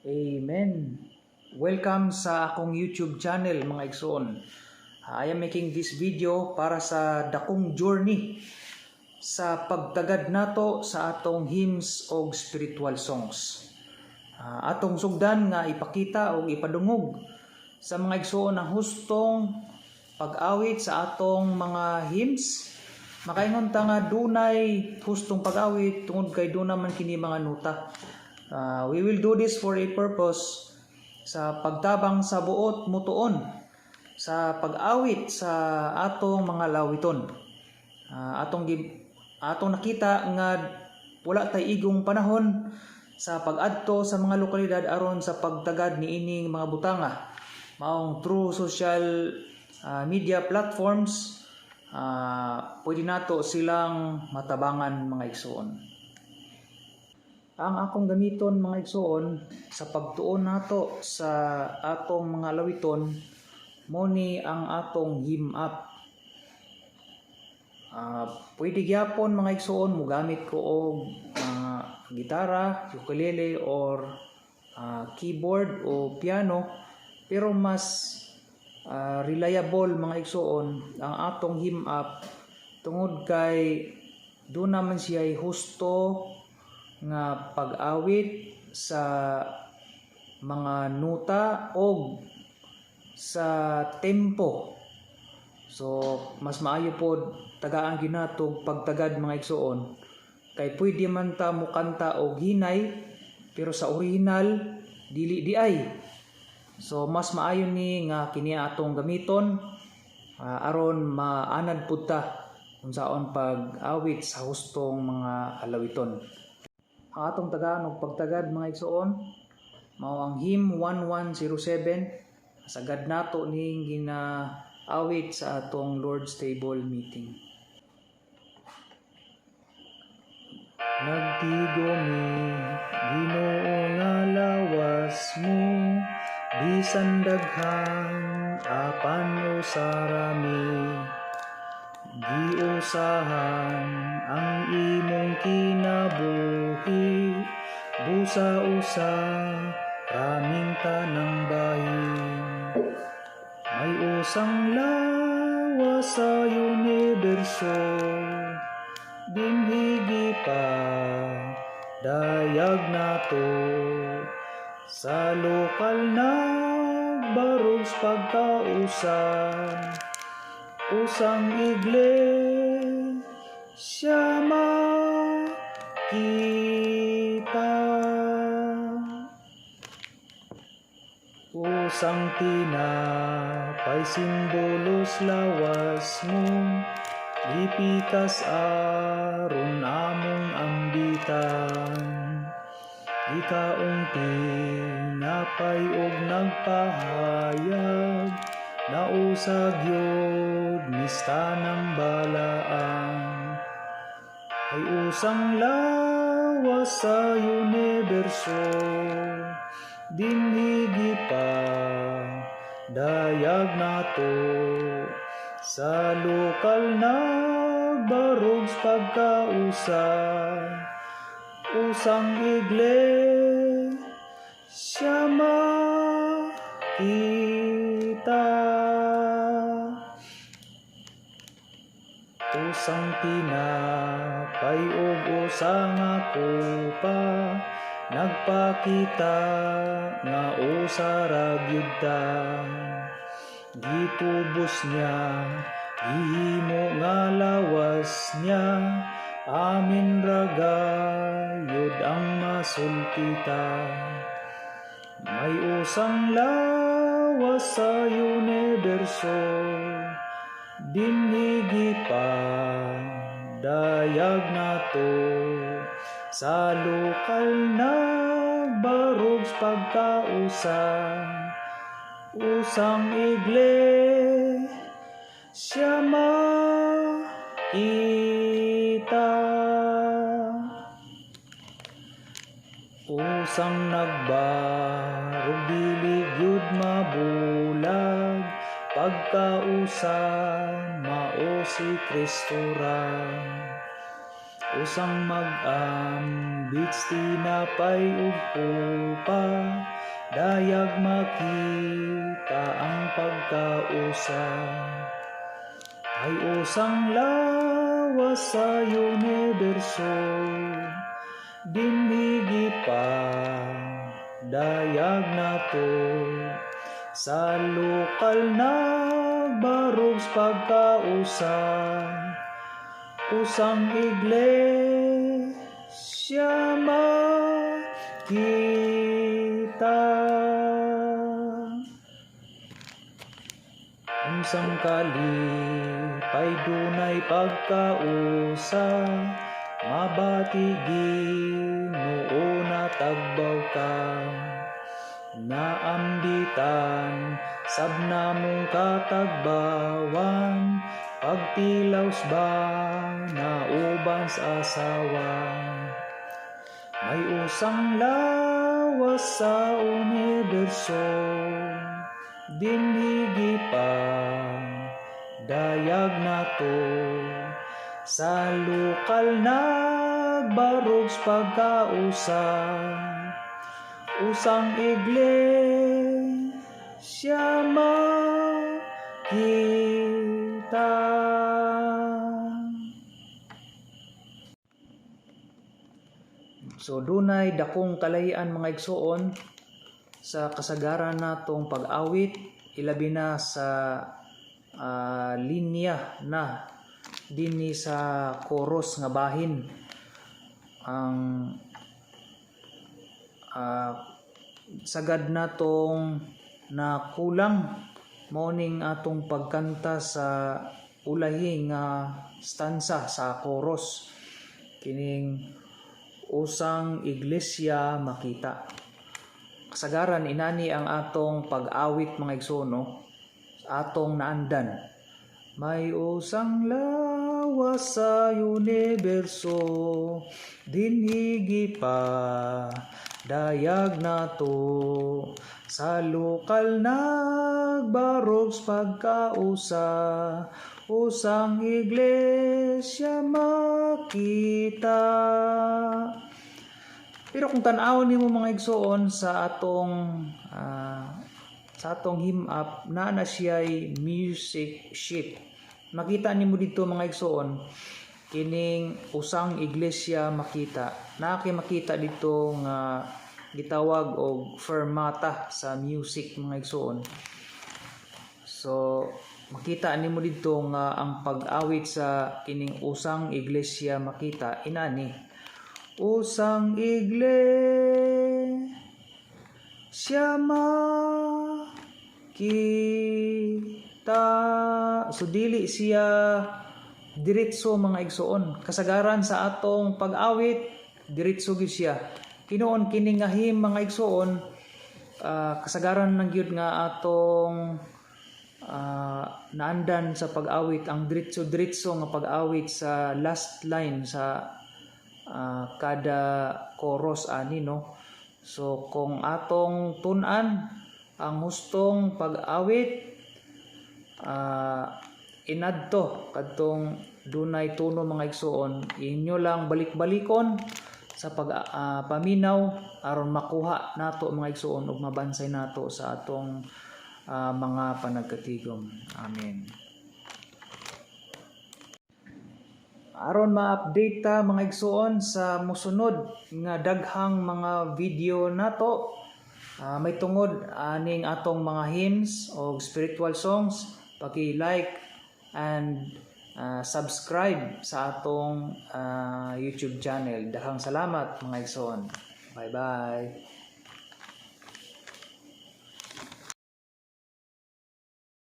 Amen. Welcome sa akong YouTube channel, mga igsoon. I am making this video para sa dakong journey sa pagtagad nato sa atong hymns og spiritual songs. Atong sugdan nga ipakita og ipadungog sa mga igsoon ang hustong pag-awit sa atong mga hymns. Makaingon ta nga dunay hustong pag-awit tungod kay duna man kini mga nota. We will do this for a purpose sa pagtabang sa buot mutuon sa pag-awit sa atong mga lawiton. Atong nakita nga wala tay igong panahon sa pag-adto sa mga lokalidad aron sa pagtagad niining mga butanga. Maong through social media platforms, pwede nato silang matabangan, mga igsoon. Ang akong gamiton, mga igsoon, sa pagtuon nato sa atong mga lawiton mo ni ang atong hymn app. Pwede gyapon, mga igsoon, mogamit ko og gitara, ukulele or keyboard o piano, pero mas reliable, mga igsoon, ang atong hymn app tungod kay duna man siya husto nga pag-awit sa mga nota og sa tempo. So mas maayo pod tagaan ginatog pagtagad, mga igsoon, kay pwede man ta mokanta og hinay pero sa original dili di ay. So mas maayo ni nga kini atong gamiton aron maanad pud ta unsaon pag-awit sa hustong mga alawiton. Ang atong tagaan og pagtagad, mga igsoon, mao ang hymn 1107. Sagad nato ning ginaawit sa atong Lord's Table meeting. Nagtigo mi, Ginoo, nga lawas mo, bisan daghan apan usa ra mi. Giusahan ang imong kinabuhi, busa usa raming tanang bahin. May usang lawas sa universo, dinhi gipadayag nato. Sa lokal nagbarog pagkausa, usang iglesia makita. Usang tinapay simbolos lawas mo, gipikas aron among ambitan. Gikaong tinapay og nagpahayag, nausa gyud mistanang balaan. Ay usang lawas sa universo, dinhi gipadayag nato. Sa lokal nagbarog pagkausa, usang iglesia makita. Usang tinapay ug usa nga kupa, nagpakita nga usa ra gyud ta. Gitubos niya, gihimo nga lawas niya, amin ra gayud ang masultita. May usang lawas sa universo, dinhi gipadayag nato. Sa lokal nagbarog pagkausa, usang iglesia makita. Usang nagbarog dili gyud mabulag, pagkausa mao si Kristo ra. Usang mag-ambit tinapay ug kupa, dayag makita ang pagkausa. May usang lawas sa universo, dinhi gipadayag nato. Sa lokal nagbarog pagkausa, usang iglesia makita. Unsang kalipay dunay pagkausa, mabati Ginoo natagbaw ka. Naambitan sab namong katagbawan, pagtilaws ba nauban sa asawa. May usang lawas sa universo, dinhi gipadayag nato. Sa lokal nagbarog pagkausa, usang iglesia makita. So dunay dakong kalahian, mga igsuon, sa kasagaran natong pag-awit, ilabi na sa linya na dinhi sa chorus nga bahin. Ang sagad natong nakulang mao ning atong pagkanta sa ulahi nga stanza sa chorus, kining "Usang Iglesia Makita". Kasagaran inani ang atong pag-awit, mga igsoon, no? Atong naandan. May usang lawas sa universo, dinhi gipadayag nato. Sa lokal nagbarog pagkausa, usang iglesia makita. Pero kung tan-awon nimo, mga igsoon, sa atong hymn app na na siya'y music sheet. Makita nimo dito, mga igsoon, kining "Usang Iglesia Makita". Naa kay makita dito nga gitawag og fermata sa music, mga igsoon. So makita nimo dito nga ang pag-awit sa kining "Usang Iglesia Makita" inani: Usang iglesia makita. So dili siya diretso, mga igsoon. Kasagaran sa atong pag-awit, diretso gyud siya. Tinuon kini nga hymn, mga igsoon, kasagaran ng gyud nga atong naandan sa pag-awit ang diretso-diretso nga pag-awit sa last line sa kada chorus ani, no? So kung atong tun-an ang hustong pag-awit, inadto kadtong dunay tono, mga igsoon, inyo lang balik-balikon sa pag paminaw aron makuha nato, mga igsoon, ug mabansay nato sa atong mga panagkatigom. Amen. Aron ma-update ta, mga igsoon, sa musunod nga daghang mga video nato, may tungod aning atong mga hymns o spiritual songs, paki-like and subscribe sa atong YouTube channel. Daghang salamat, mga igsoon. Bye bye.